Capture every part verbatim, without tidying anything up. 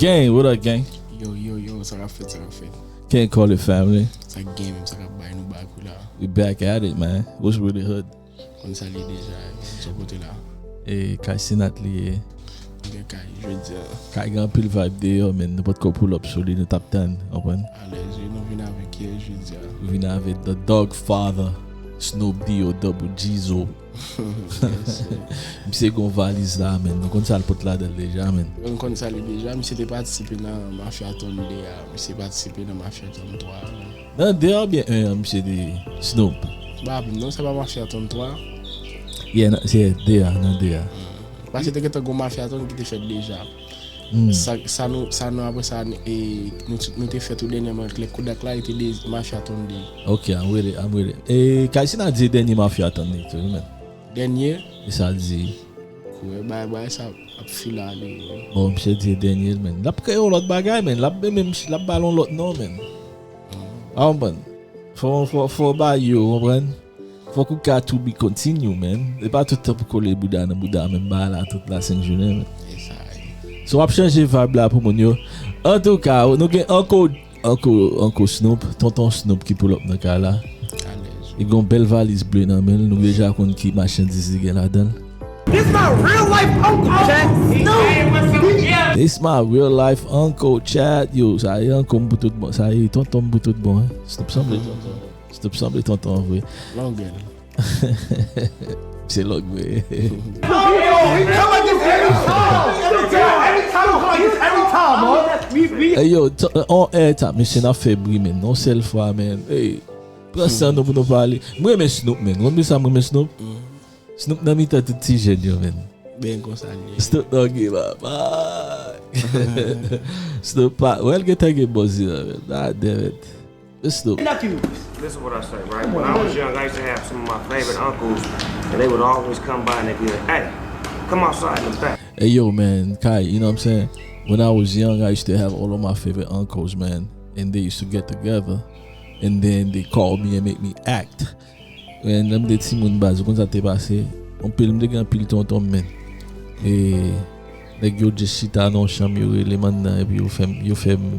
Gang, what up, gang? Yo, yo, yo, sa k ap fèt, sa k ap fèt? Can't call it family. Sa k gen menm, sa k ap bay nou bak wi la. We back at it, man. What's with the hood? Konn sa li deja, sou kote la. E kay Sinat li ye. Gen kay, jodi a. Kay gen anpil vibe deyò, men nou potko pull up sou li, nou t ap tann, konprann? Alèz wi, nou vin avèk kiyès jodi a? Nou vin avèk The Dog Father, Snoop D O double G Z O. Misye gon valiz la, men. Nou konn sa l pot ladan l deja, men. Nou konn sa li deja. Misye te patisipe nan Mafya Tonn de a. Misye patisipe nan Mafya Tonn twa a, men. Nan de a oubyen en an, misye te Snoop? M pa rapele m non, se pa Mafya Tonn twa a? Yeah, nan, se de a, nan de a. Paske te gentan gon Mafya Tonn ki te fèt deja. Sa, sa nou, sa nou apre sa, e, nou, nou te fè tou dènyèman avèk lè Kodak la, e te de, Mafya Tonn de. Ok, I'm with it, I'm with it. E, Kaysi nan di dènye Mafya Tonn li tou, wi, men. Dènye? E sa di? Kouwè, bay, bay, sa ap file ale, wi. Bon, misye di dènye l, men. L ap kreye yon lòt bagay, men. L ap, men, men, l ap ba l yon lòt non, men. Ou konprann? Fò, fò, fò w ba yo, ou konprann? Fòk ou ka to be continue, man. E pa tout tan pou kole bouda nan bouda menm bagay la tout la senk jounen, man. So w ap chanje vibe la pou moun yo. Antouka, nou gen Uncle, Uncle, Uncle Snoop, Tonton Snoop ki pull up nan kay la. Li gen yon bèl valiz ble nan men l. Nou deja konn ki machandiz li gen ladan l. This my real life uncle, chat. This my real life uncle, chat. Yo, sa e uncle m pou tout bon. Sa e tonton m pou tout bon, hein. Snoop sanble tonton. Snoop sanble tonton an vre. Long gèl. Se long vre. Hey yo, on air ta, mesye n ap fè bri men yon sèl fwa men. Hey, pran san nou pou nou pale. M renmen Snoop men. Ou konn poukisa m renmen Snoop? Snoop nan mitan tout ti jèn yo men. Byen konsa li ye. Snoop Doggy papa. Snoop pa, well gentan gen bòz li nan men. God damn it. Let's do it. Nephews. This is what I say, right? When I was young, I used to have some of my favorite uncles, and they would always come by and they'd be like, hey, come outside in the back. Hey, yo, man, Kai, you know what I'm saying? When I was young, I used to have all of my favorite uncles, man, and they used to get together, and then they call me and make me act. Men, lè m te timoun baz, ou konn sa k te pase? Anpil, m te gen anpil tonton m, men. E, nèg yo just chita nan yon chanm, yo rele m anndan, epi yo fè m, yo fè m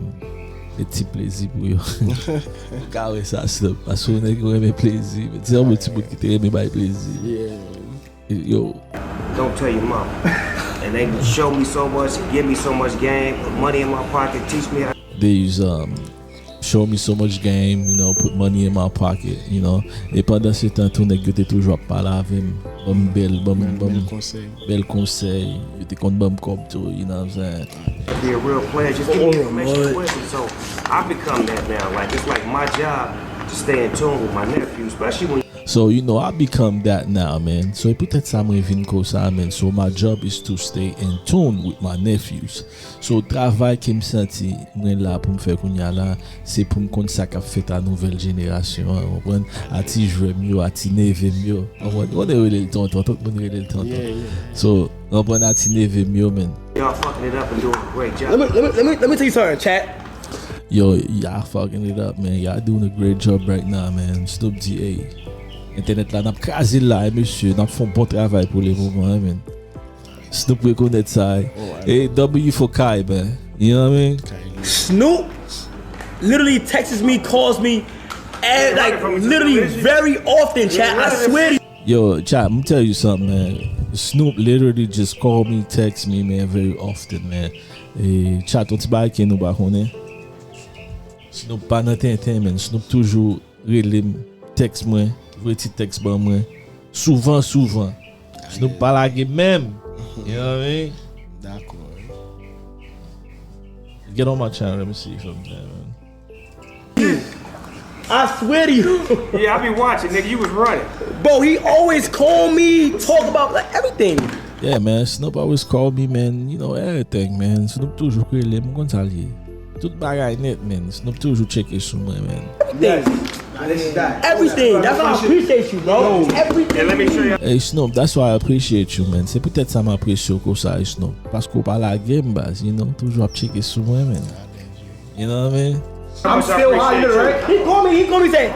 de ti plezi pou yo. Ou ka wè sa, Snoop. Paske nèg yo renmen plezi, men. Se yon bon timoun ki te renmen bay plezi. Yo. Don't tell your mom. And they show me so much, give me so much game, put money in my pocket, teach me how. They use, um, show me so much game, you know, put money in my pocket, you know. E pandan se tan tou, nèg yo te toujou ap pale avè m, ban m bèl, ban m, ban m bèl konsèy. Yo te konn ban m kòb tou, you know what I'm saying? Be a real player, just give me information quickly. So I become that now. Like, it's like my job to stay in tune with my nephew, especially when. So, you know, I become that now, man. So, e poutèt sa mwen vin konsa, man. So, my job is to stay in tune with my nephews. So, travay ke m santi mwen la pou m fè kounye a la, se pou m konn sa k ap fèt a nouvèl jenerasyon an, ou konprann? A ti jwè m yo, a ti neve m yo. Ou konprann? Ou konnen yo rele l tonton, tout moun rele l tonton. So, ou konprann, a ti neve m yo, man. Y'all fucking it up and doing a great job. Let me, let me, let me, let me tell you something, chat. Yo, y'all fucking it up, man. Y'all doing a great job right now, man. Snoop D A. Entènèt la, n ap kraze l la, eh, mesye. N ap fè yon bon travay pou le moman, eh, man. Snoop rekonèt sa, eh. E W for Kai, man. You know what I mean? Snoop literally texts me, calls me, and, like, literally very often, chat. I swear to you. Yo, chat, I'ma tell you something, man. Snoop literally just call me, text me, man, very often, man. E chat, yon ti bagay ke nou pa konnen. Snoop pa nan tenten, man. Snoop toujou rele m, tèks mwen, voye ti tèks ban mwen, souvan, souvan. Snoop pa lage m menm. You know what I mean? Dakò. Get on my channel, let me see something, man. I swear to you. Yeah, I be watching, nigga. You was running. Bro, he always call me, talk about, like, everything. Yeah, man. Snoop always call me, man. You know, everything, man. Snoop toujou rele m, m konn sa l ye. Tout bagay nèt, man. Snoop toujou tcheke sou mwen, man. Everything. Everything. That's why I appreciate you, bro. Everything. Hey, Snoop, that's why I appreciate you, man. Se poutèt sa m apresye w konsa, Snoop. Paske w pa lage m, baz, you know. Toujou ap tcheke sou mwen, man. You know what I mean? I'm still high, right? He call me, he call me, say,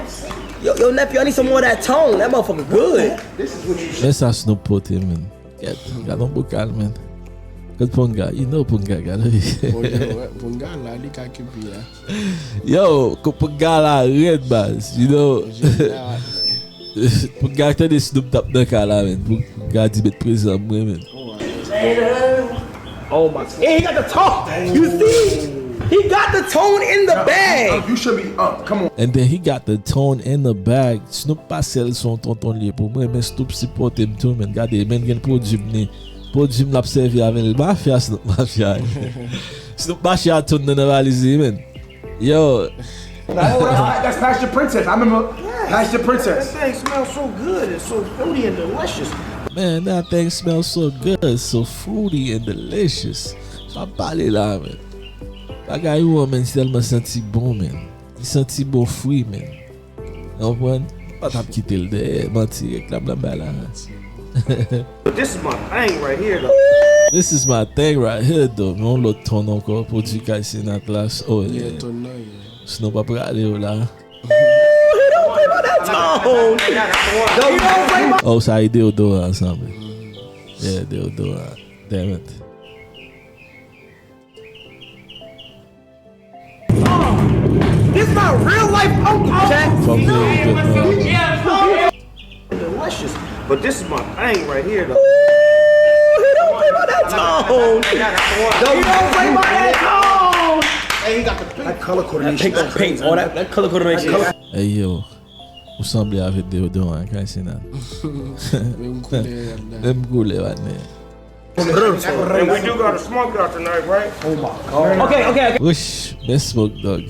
yo, yo, nephew, I need some more of that tone. That motherfucker good. Men sa Snoop pote, man. Gad, gad yon bokal, man. Kot Ponga? You know Ponga got it. Ponga, wè, Ponga la, li ka keep it, yeah. Yo, kot Ponga la red baz, you know. Jodi a, Ponga tande Snoop t ap nan ka la, men. Ponga di met prezan mwen, men. Oh my. And he got the tone. You see? He got the tone in the bag. You should be up. Come on. And then he got the tone in the bag. Snoop pa sèl se yon tonton li ye pou mwen, men Snoop sipòte m tou, men. Gade, men gen pwodui m ni. Pwodui m l ap sèvi avè l. Mafya, Snoop mafya. Snoop mache a tonn nan valiz li, men. Yo. That's Passion Princess. I remember Passion Princess. That thing smells so good. It's so fruity and delicious. Man, that thing smells so good, so fruity and delicious. Sa ap pale la, men. Bagay ou an, men, tèlman santi bon, men. Li santi bon fwi, men. Ou konprann? Pa t ap kite l dèyè. Manti, reklam nan bay la. But this is my thing right here, though. This is my thing right here, though. Men yon lòt ton ankò, pwodui Kay Senat la. Oh, yeah. Ton nan, yeah. Sinon, pa prale yo la. Oh, sa e deodoran ansanm. Yeah, deodoran. Damn it. This my real life uncle. Fuck you, good man. Delicious. But this is my thing right here, though. Ooh, he don't play about that tone. He don't play about that tone. Hey, he got the pink. That color coordination. That pink, that pink, all that, that color coordination. Hey, yo. Ou sanble avèk deodoran Kay Senat. Menm koulè, menm koulè, patnè. And we do got a smoke out tonight, right? Oh my God. Okay, okay, okay. Wouch, bèl smoke, dog.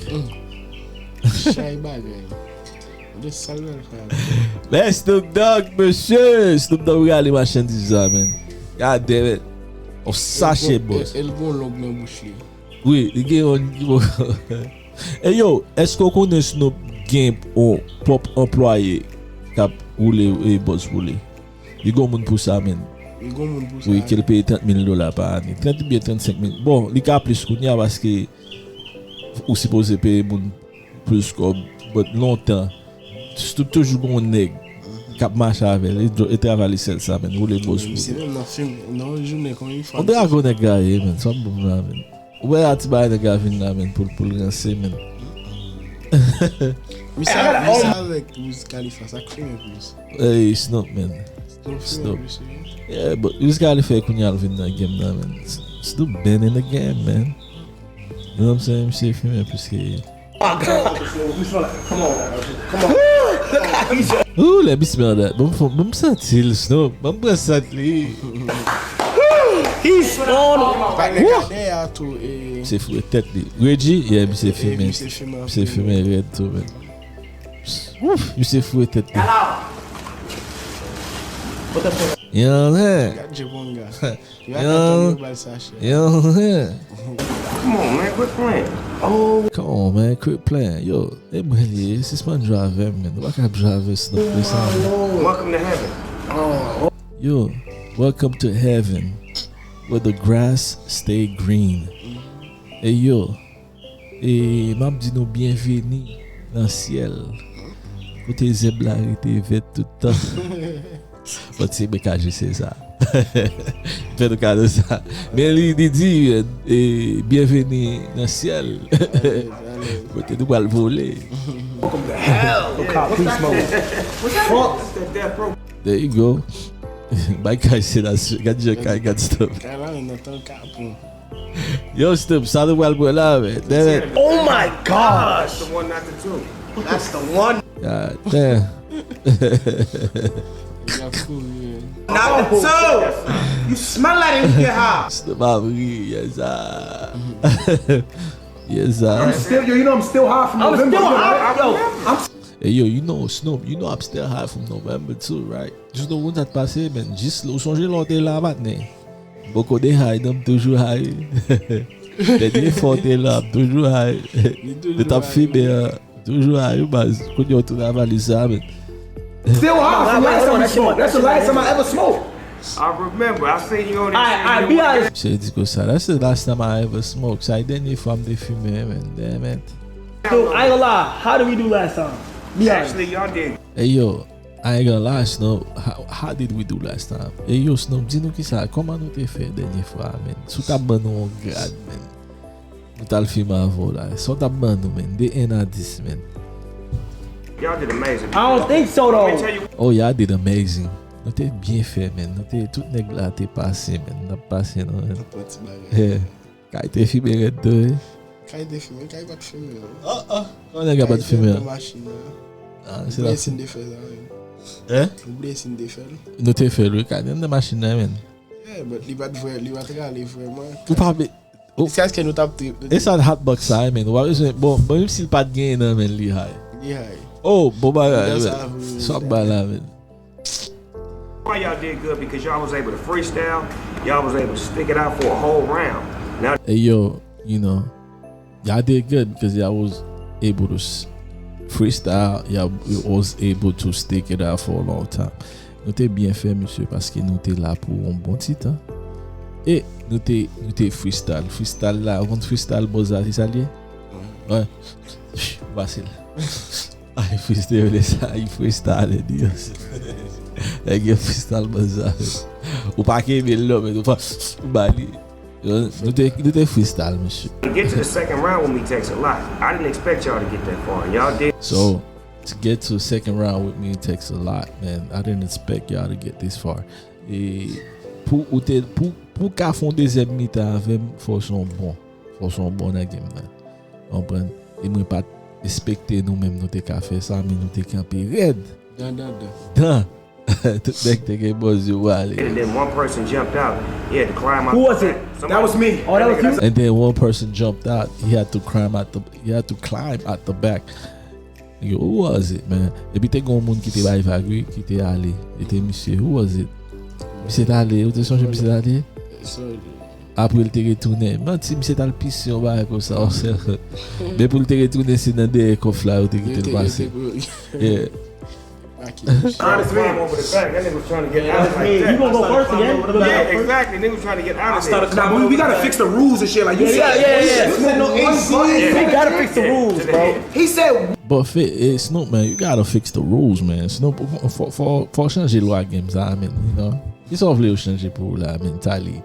Chay bagay. De sal nan fè. Bèl Snoop Dogg, mesye. Snoop Dogg rale machandiz la, men. God damn it. On sache, boss. El gon long nan bouch li. Wi, li gen yon. E yo, èske w konnen Snoop gen yon pwòp anplwaye k ap woule e bòs pou li? Li gen yon moun pou sa, men. Li gen yon moun pou sa. Wi, ke l peye trant mil dola pa ane. Trant oubyen trannsenk mil. Bon, li ka plis kounye a paske ou sipoze peye moun plis kòb. But lontan, Snoop toujou gen yon nèg k ap mache avè l. E travay li sèl sa, men. Woule bòs pou li. Misye menm nan fim, nan yon jounen konbyen fwa. On dragon nèg la ye, men. Sa m bon la, men. Ou wè a ti bagay nèg la vin la, men, pou, pou l ranse, men. Misye, misye avèk Wiz Khalifa, sa k fè plis. Ey, Snoop, men. Snoop fè plis, wi. Yeah, but Wiz Khalifa kounye a l vin nan game nan, men. Snoop been in the game, man. You know what I'm saying? Misye fimen plis ke. Ooh, let me smell that. Ban m fon, ban m santi l, Snoop. Ban m pran sant li. He's on. Patnè ka dèyè a tou, e. Misye foure tèt li. Reggie, yeah, misye fimen. Misye fimen rèd tou, men. Ouf, misye foure tèt li. Yon lè. Gad je bon gars. Yo ap tann yo ba l sachè. Yo, yeah. Come on, man, quit playing. Oh. Come on, man, quit playing. Yo, e mwen li ye, sispann jwe avè m, men. Ou pa ka ap jwe avè Snoop konsa, men. Welcome to heaven. Yo, welcome to heaven, where the grass stay green. E yo, E m ap di nou byenveni nan syèl, kote zèb la rete vèt tout tan. Bon, se mwen k aji se sa. Fè nou kado sa. Men li, li di, e, byenveni nan syèl, kote nou pral vole. Welcome to hell. Look how peace mode. Fuck. There you go. Bay Kay se la, gad jan Kay gad Snoop. Kay la, men nan tan kapon. Yo, Snoop, sa nou pral bwè la, men. Damn it. Oh my gosh! That's the one, not the two. That's the one. God damn. Not the two. You smell that and you get high. Snoop ap ri, yes, sir. Yes, sir. I'm still, yo, you know I'm still high from November. I'm still high, yo. I'm Hey, yo, you know, Snoop, you know I'm still high from November too, right? Jis nou konn sa t pase, men. Jis ou sonje lè w te la, patnè? Boko de high, non, m toujou high. Dènye fwa w te la, m toujou high. Nou t ap fimen an, toujou high, wi, baz. Kounye a w tounen avaliz sa, men. Still high from last time we smoked. That's the last time I ever smoked. I remember. I seen you on there. Misye di konsa, that's the last time I ever smoked. Sa e dènye fwa m te fimen, men. Damn it. So, I ain't gonna lie. How did we do last time? Be honest. Actually, y'all did. Hey, yo. I ain't gonna lie, Snoop. How, how did we do last time? E yo, Snoop, di nou kisa, kòman nou te fè dènye fwa, man? Si w t ap ban nou yon grad, man. Nou t al filme avè w la. Sa w t ap ban nou, man? De en a dis, man. Y'all did amazing. I don't think so, though. Oh, y'all did amazing. Nou te byen fè, man. Nou te, tout nèg la te pase, man. N ap pase, non, man. Kay te filme rèd tou, wi. Kay te filme, Kay pa t filme, non. Oh, oh. Kòman nèg la pa t filme? Nan machin nan. Ah, se la. Blessing te fè sa, wi. Hein? Blessing te fè l. Nou te fè l, wi, Kay. Nan machin nan, man. Yeah, but li pa t vrè, li pa t rale vrèman. Ou pa be. Jiskaske nou t ap trip. E sa hot box sa, man. Ou pa bezwen, bon, bon, menm si l pa t genyen nan, man, li high. Li high. Oh, bon bagay. Sa ap bay la, man. Why y'all did good because y'all was able to freestyle, y'all was able to stick it out for a whole round. Now, Hey, yo, you know, y'all did good because y'all was able to s- freestyle, y'all was able to stick it out for a long time. Nou te byen fè, mesye, paske nou te la pou yon bon ti tan. E nou te, nou te freestyle. Freestyle la, ou konn freestyle Mozart, se sa l ye? Wi. Pase l. Ay, freestyle sa, li freestyle, Dios. Nèg yo freestyle Mozart. Ou pa kenbe l non, men ou pa, ou ba li. Yo, nou te, nou te freestyle, mesye. To get to the second round with me takes a lot. I didn't expect y'all to get that far. Y'all did. So, to get to the second round with me takes a lot, man. I didn't expect y'all to get this far. E pou ou te, pou, pou ka fè yon dezyèm mitan avè m, fò w se yon bon. Fò w se yon bon nan game nan. Konprann? E mwen pa t espekte nou menm nou te ka fè sa, men nou te kanpe rèd. Dan, dan, dan. Dan. Tout nèg te gen bon zye pou ale. And then one person jumped out. He had to climb out. Who was it? That was me. Oh, that was you? And then one person jumped out. He had to climb out the, he had to climb out the back. Yo, who was it, man? Epi te gen yon moun ki te bay vag, wi, ki te ale. E te misye, who was it? Misye t ale, ou te sonje misye t ale? Apre l te retounen. Manti, misye t al pise yon bagay konsa, w sè. Men pou l te retounen, se nan dèyè kòf la, yo te kite l pase. Yeah. Honest man. Over the back. That nigga was trying to get out like that. You gonna go first again? Yeah, exactly. Nigga was trying to get out of there. Nah, but we gotta fix the rules and shit. Like, you said, yeah, yeah, yeah. You said no A C. We gotta fix the rules, bro. He said. But fi- eh, Snoop, man, you gotta fix the rules, man. Snoop, fò, fò, fò chanje lwa game sa, man, you know. Kisa w vle yo chanje pou ou la, man, Tali?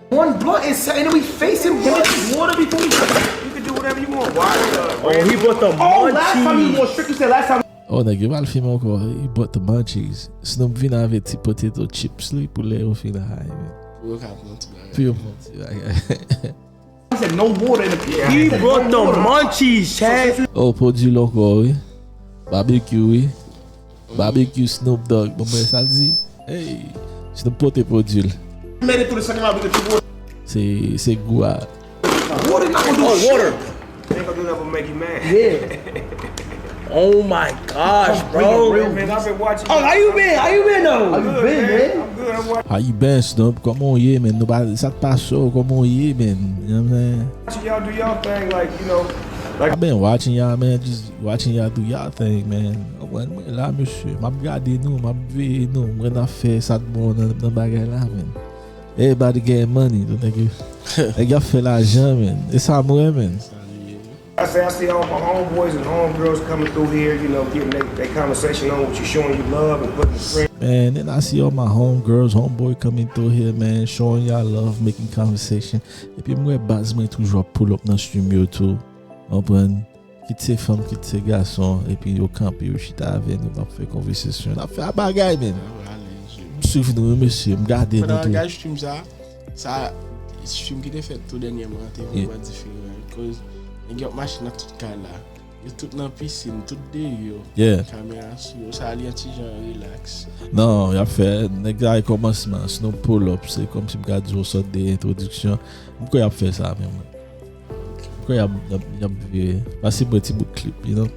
One blunt and set, and then we face him. Can we just water before we? You can do whatever you want. Water. Oh, he brought the munchies. Oh, last time he was strict, you said last time. Oh, nèg yo pral filme ankò. He brought the munchies. Snoop vin avè ti potato chips li pou lè yo fin high, man. Pou yo ka pran ti bagay. Pou yo pran ti bagay. He said no water in the. He brought the munchies, Chad. Oh, pwodui l ankò, wi. Barbecue, wi. Barbecue Snoop Dogg. Bon, mwen sa l di. Hey, Snoop pote pwodui l. Made it through the second round with the two water. Se, se gou a. Water not gonna do shit. Water. Ain't gonna do nothing but make you mad. Yeah. Oh my gosh, bro. Man, I've been watching. Oh, how you been? How you been though? How you been, man? I'm good. I'm watching. How you been, Snoop? Kòman w ye, man? Nou pa, sa t pase w, kòman w ye, man? You know what I'm saying? Watching y'all do y'all thing, like, you know, like. I've been watching y'all, man. Just watching y'all do y'all thing, man. Mwen, mwen la, mesye. M ap gade nou, m ap veye nou. Mwen ap fè sa k bon nan, nan bagay la, man. Everybody getting money, nèg yo. Nèg y ap fè lajan, man. E sa m wè, man. I say I see all my homeboys and homegirls coming through here, you know, getting they, they conversation on with you, showing you love and putting the friend. Man, and I see all my homegirls, homeboy coming through here, man, showing y'all love, making conversation. Epi m wè baz mwen toujou ap pull up nan stream yo tou. Konprann? Kit se fanm, kit se gason, epi yo kanpe, yo chita avè nou, n ap fè konvèsasyon, n ap fè bagay, man. M swiv nou, wi, mesye, m gade nou tou. Pandan gade stream sa, sa, stream ki te fèt tou dènyèman an te vrèman diferan. Koz nèg yo ap mache nan tout kay la. Yo tout nan pisin, tout deyò. Yeah. Kamera sou yo, sa li yon ti jan relax. Non, y ap fè, nèg la e kòmansman, Snoop pull up, se kòmsi m ka di w sòt de entwodiksyon. M kwè y ap fè sa menm. Kwè y ap, y ap, y ap vire. Pase mwen ti bout clip, you know.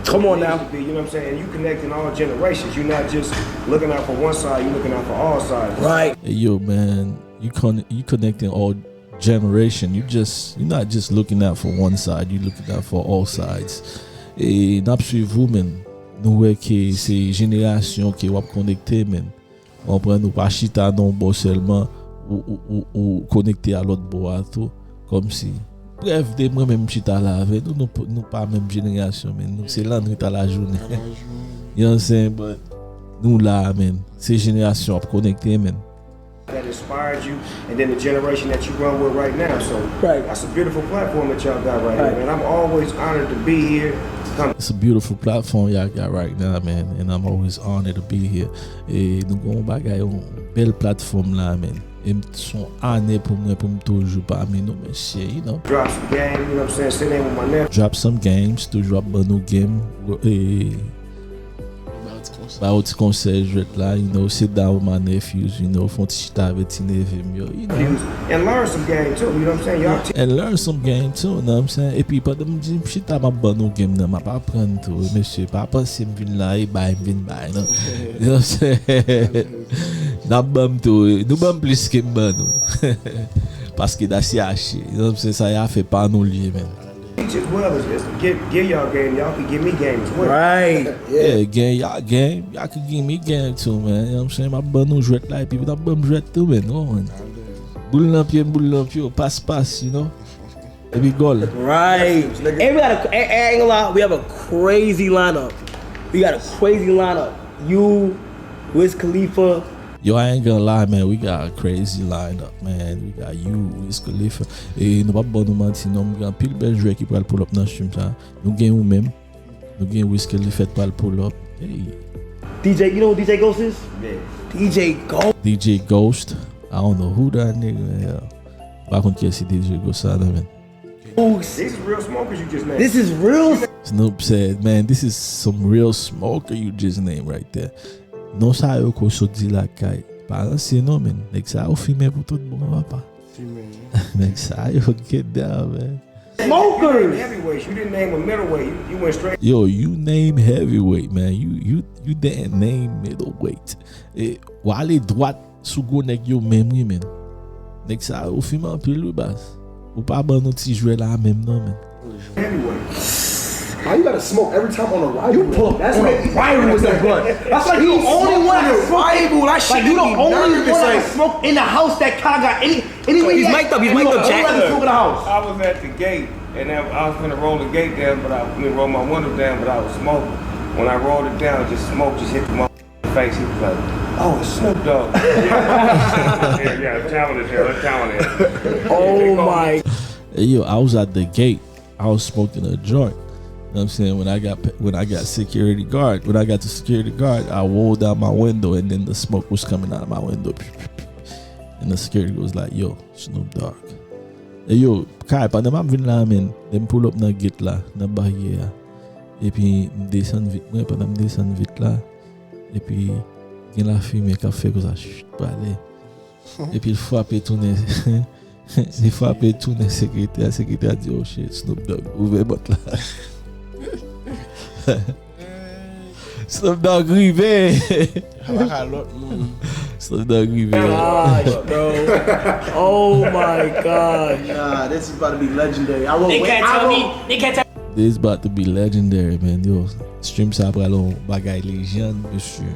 Come on now. You know what I'm saying? You connecting all generations. You're not just looking out for one side, you're looking out for all sides. Right. Hey, yo, man, you con you connecting all generation. You just, you're not just looking out for one side, you looking out for all sides. E n ap swiv ou, man. Nou wè ke se jenerasyon ke w ap konekte, man. Konprann, ou pa chita nan yon bò sèlman, ou, ou, ou, ou konekte a lòt bò a tou, kòmsi. Brèf, de mwen menm m chita la avè nou, nou, p- nou pa menm jenerasyon, men nou se lannwit a lajounen. You know what I'm saying? But nou la, man. Se jenerasyon ap konekte, man. That inspired you, and then the generation that you run with right now. So Right. That's a beautiful platform that y'all got right, Right. here, man. I'm always honored to be here. Come. It's a beautiful platform y'all got right now, man, and I'm always honored to be here. E nou gen yon bagay, yon bèl platfòm la, man. E m- se yon onè pou mwen pou m toujou pami nou, mesye, you know. Drop some game, you know what I'm saying? Sit in with my nephew. Drop some games, toujou ap ban nou game. E ba yo ti konsèy jwèt la, you know, sit down with my nephews, you know, fè yon ti chita avèk ti neve m yo, you know. And learn some game too, you know what I'm saying? Y'all And learn some game too, you know what I'm saying? Epi pandan m di m chita m ap ban nou game nan, m ap aprann tou, mesye, pa panse m vin la e bay m vin bay, non. You know what I'm saying? N ap ban m tou, nou ban m plis ke m ban nou. Paske da si ache, you know what I'm saying? Sa y a fè pa nou l ye, man. Teach as well as just give, give y'all game. Y'all can give me game as well. Right. Yeah, gen, y'all game, y'all can give me game too, man. You know what I'm saying? M ap ban nou jwèt la, epi n ap ban m jwèt tou, man. Oh, man. Boul nan pye m, boul nan pye w, pas, pas, you know? Epi gòl. Right. And we got a, I, I ain't gonna lie, we have a crazy lineup. We got a crazy lineup. You, Wiz Khalifa. Yo, I ain't gonna lie, man. We got a crazy lineup, man. We got you, Wiz Khalifa. E nou p ap ban nou manti, non. M gen anpil bèl jwè ki pral pull up nan stream sa. Nou gen ou menm. Nou gen Wiz Khalifa pral pull up. Hey. D J, you know who D J Ghost is? Yeah. D J Ghost. D J Ghost. I don't know who that nigga is. Pa konn kiyès se D J Ghost sa, non, man. These is real smokers you just named. This is real. Snoop said, man, this is some real smoker you just named right there. Non sa yo ko sot di lakay. Pa ranse non, man. Nèg sa yo fimen pou tout bon, papa. Nèg sa yo get down, man. Smokers. Heavyweights. You didn't name a middleweight. You, you went straight. Yo, you name heavyweight, man. You you you didn't name middleweight. E w ale dwat sou gwo nèg yo menm wi, man. Nèg sa yo fimen anpil wi, baz. Ou pa ban nou ti jwè la menm non, man. Heavyweight. Why you gotta smoke every time on arrival? You pull up on arrival with that blunt. That's like you the only one that smoke. Rival, that Like shit you the be only nervous, one that like, smoke in the house that kind of got any anyway. He's mic'd up, he's mic'd up, Jack. Smoke in the house. I was at the gate, and I, I was gonna roll the gate down, but I, I mean, roll my window down, but I was smoking. When I rolled it down, just smoke just hit the motherfucking face. He was like, "Oh, it's Snoop Dogg." Yeah, yeah, talent is there. Talent is. Oh my. Hey, yo, I was at the gate. I was smoking a joint. You know what I'm saying? When I got when I got security guard, when I got to security guard, I rolled down my window and then the smoke was coming out of my window. And the security was like, "Yo, Snoop Dogg." E yo, kay, pandan m ap vin la, men, lè m pull up nan gate la, nan baryè a. Epi m desann vit mwen, pandan m desann vit la, epi gen lafimen k ap fè konsa, ch, prale. Epi l frape tounen, li frape tounen sekretè a, sekretè a di, "Oh shit, Snoop Dogg, ouvè pòt la." Snoop Dogg rive. Ala lòt moun. Snoop Dogg rive. Gosh, bro. Oh my gosh. Nah, this is about to be legendary. I will They wait. can't I tell will, me. They can't tell This about to be legendary, man. Yo, stream sa pral yon bagay lejann, mesye.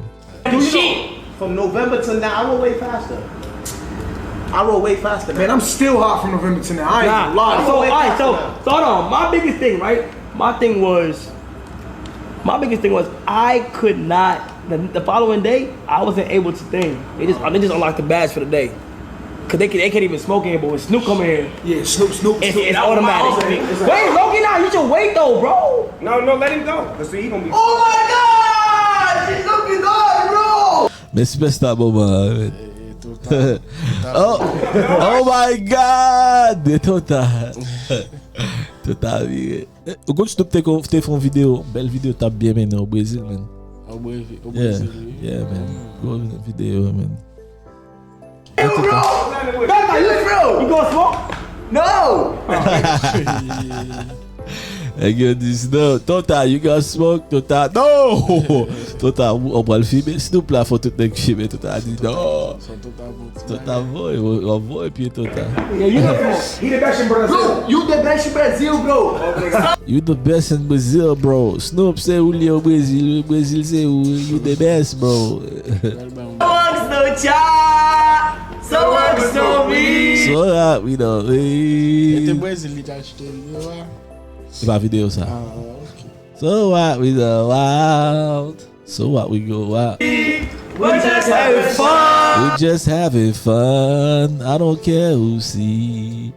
me shit. From November to now, I will wait faster. I will wait faster. Man, I'm still hot from November to now. I ain't Nah, gonna lie. so, all right, so, so hold on. My biggest thing, right? My thing was, my biggest thing was I could not. The, the following day, I wasn't able to thing. They just, they just unlocked the badge for the day. Cause they can, they can't even smoke in here, but when Snoop come in here, Yeah, Snoop, Snoop, it's, Snoop. it's automatic. Wait, Logan, now you should wait though, bro. No, no, let him go. Cause see, he gonna be. Oh my God! It's Snoop Dogg, bro. Men sipèsta moman an, man. Oh, oh my God! De Tota. Tota vire. Eh, ou konn Snoop te, ko- te fè yon videyo, bèl videyo t ap byen mennen o Brezil, man. O Brezil, o Yeah, Brezil, wi. Yeah, man. Gwo videyo, man. Tata, you real? You gonna smoke? No. Nèg yo di, "No, Tota, you gonna smoke, Tota." No! Tota, ou ou pral fimen Snoop la, fò tout nèg fimen. Tota di, "No." Sa tout ap bon ti Tota voye, w ap voye pye Tota. Yeah, you gonna smoke. He the best in Brazil. You the best in Brazil, bro. You the best in Brazil, bro. Snoop se ou li o Brezil, Brezil se ou, you the best, bro. Pral ba yon Songs no cha, songs no me. So that we know. E te Hey. Brezil li te achte li, yo, a? Se pa videyo sa. Ah, ok. So what we know. Wow. So what, we go out. We just having fun. We just having fun. I don't care who see.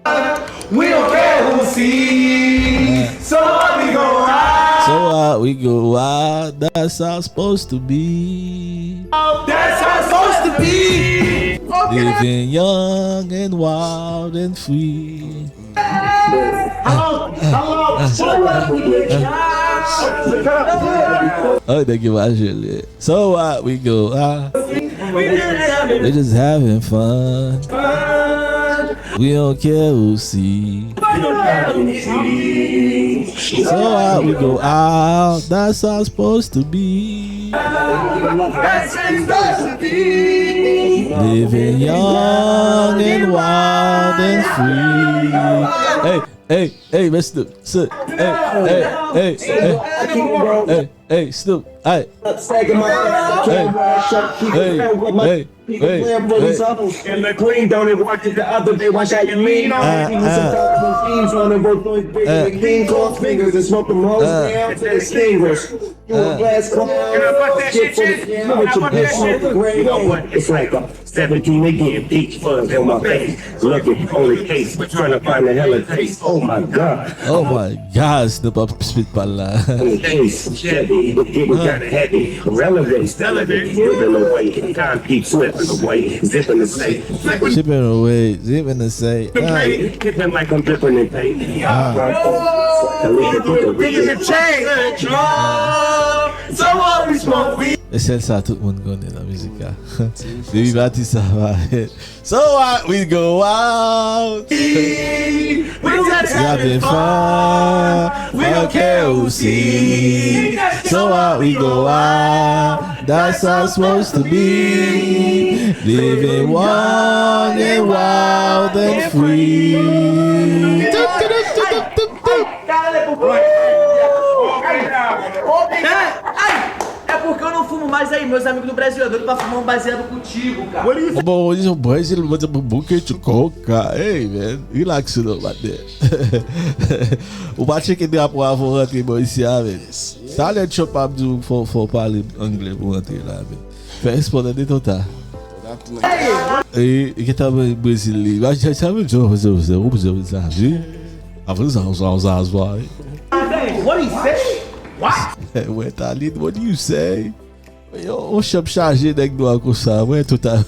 We don't care who see. So what, we go out. So what, we go out. That's how it's supposed to be. That's how it's supposed to be. Living young and wild and free. Hello, hello. Oh, thank you, my Juliet. So what, we go, ah. We just having fun. We don't care who see. So what, we go out. That's how it's supposed to be. Living young and wild and free. Hey, hey, hey, Mister Snoop. Hey, hey, hey, hey, hey, hey, Snoop. Hey, hey, hey, hey, hey. And the clean, don't it watch it the other day? Watch how you lean on it. Even sometimes when thieves on the road, boys, big and clean, cross fingers and smoke them hoes down to extinguish. You a glass car, shit for the camera with your bitch smoke the gray. You know what? It's like a seventeen again, peach fuzz on my face. Looking on the case, but trying to find a hella taste. Oh my God. Oh my God, Snoop ap spit pa la. On the case, Chevy, the people kinda heavy. Relevant, relevant, giving away. Time keeps slipping away. Zipping the safe. Zipping away, zipping the safe. Tipping like I'm dripping in paint. At least I put the weed in. E sèl sa tout moun konnen nan mizik la. Depi pati sa va. So what, we go out. We just having fun. We don't care who see. So what, we go out. That's how it's supposed to be. Living young and wild and free. Hey, hey, é porque eu não fumo mais aí, meus amigos do Brasil, eu não fumo baseado contigo, cara. Bon, bon, bon, Brezil, bon, bon, bon, que te coca. Hey, man, relax, you know, man. Ou pa tcheke drapo avan w rantre bò isi a, man. Talè Trump ap di w fò, fò w pale anglè pou w rantre la, man. Fè espò tande Tota. E, e ki ta Brezil li. Sa vle di, sa vle di, sa vle di, sa vle di, sa vle di, sa vle di. What he say? What? Wè, Talin, what do you say? Yo, on chanm chaje nèg nwa konsa. Mwen, Tota.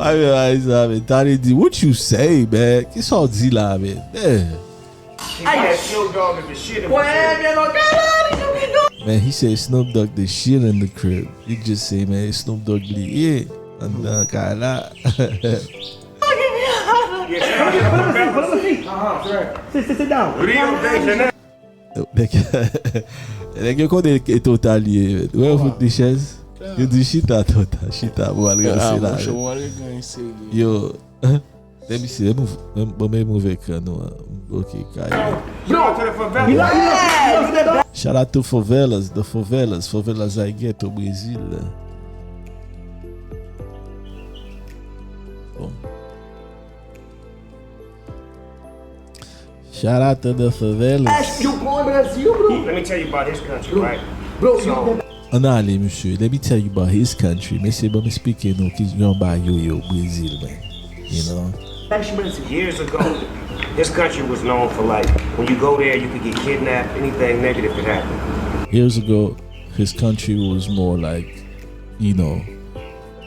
Ay, men, ay, sa, men. Talin di, what you say, man? Kisa w di la, man? Man. Hey, Snoop Dogg is the shit in the crib. Man, he said Snoop Dogg the shit in the crib. He just say, man, Snoop Dogg li ye anndan kay la. Sit, sit, sit down. Nèg, nèg yo konnen e Tota li ye. Wè yo fout li chèz. Yo di chita, Tota, chita pou al ranse la. Yo, Depi se mou-, bon, men move ekran nou an. Ok, kay. Shout out to Favelas, the Favelas, Favelas ay ghetto Brezil. Bon. Shout out to the Favelas. You going Brazil, bro? Let me tell you about his country, right? Bro, so, you Ann ale, mesye. Let me tell you about his country. Mesye, ban m eksplike nou ki jan bagay yo ye o Brezil, man. You know? Years ago, this country was known for, like, when you go there, you could get kidnapped, anything negative could happen. Years ago, his country was more like, you know,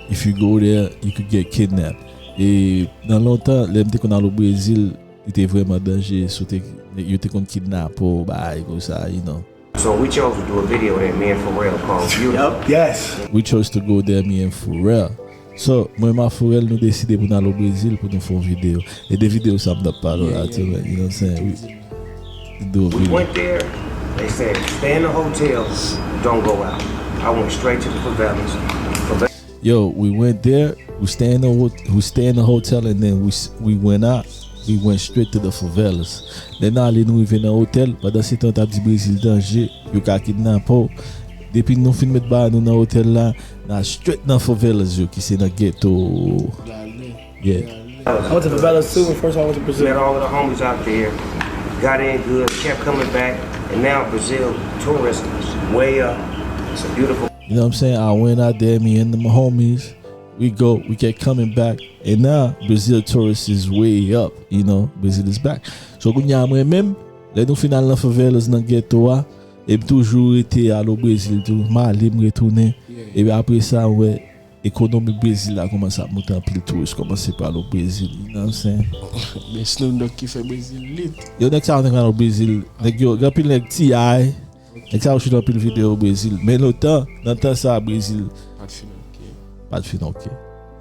if you go there, you could get kidnapped. E nan lontan, lè m te konn al o Brezil, li te vrèman danje, so te, yo te konn kidnape w, bagay konsa, you know. So we chose to do a video there, me and Pharrell, called Beautiful. Yep. Yes. We chose to go there, me and Pharrell. So, mwen ak Pharrell, nou deside pou n al o Brezil pou nou fè yon videyo. E de videyo sa m t ap pale la, tou, you know what I'm saying? We, we do a video. We went there, they said, "Stay in the hotel, don't go out." I went straight to the favelas. Yo, we went there, we stay in the ho-, we stay in the hotel, and then we s-, we went out, we went straight to the favelas. Lè n ale, nou rive nan otèl, pandan se tan yo t ap di Brezil danje, yo ka kidnape w. Depi nou fin met bagay nou nan otèl la, n al straight nan favelas yo, ki se nan ghetto. Yeah. I went to favelas too. First I went to Brazil. Met all of the homies out there. Got in good, kept coming back. And now Brazil tourism is way up. It's a beautiful You know what I'm saying? I went out there, me and my homies. We go, we kept coming back. And now Brazil tourist is way up, you know, Brazil is back. So kounye a mwen menm, lè nou fin al nan favelas, nan ghetto a, e m toujou rete al o Brezil tou. M ale, m retounen. Epi apre sa, m wè ekonomi Brezil la kòmanse ap moute, anpil touris kòmanse pral o Brezil. You know what I'm saying? Men Snoop Dogg ki fè Brezil lit. Yo, nèg sa yo te pral o Brezil. Nèg yo, gen anpil nèg T I. Nèg sa yo shoot anpil videyo o Brezil. Men lontan, nan tan sa, Brezil Pa t fin oke. pa t fin oke.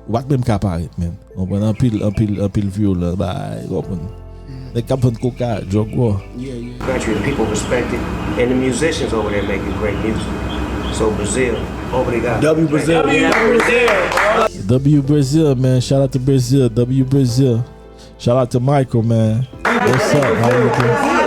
Ou pa t menm ka parèt, menm. Ou konprann? Anpil, anpil, anpil vyolan, bay, ou konprann? Nèg k ap vann koka, drug war. Yeah, yeah. country. The people respect it. And the musicians over there making great music. So Brazil, obrigado. W Brazil. Yeah, Brazil. W Brazil, man. Shout out to Brazil. W Brazil. Shout out to Michael, man. What's up? How you doing?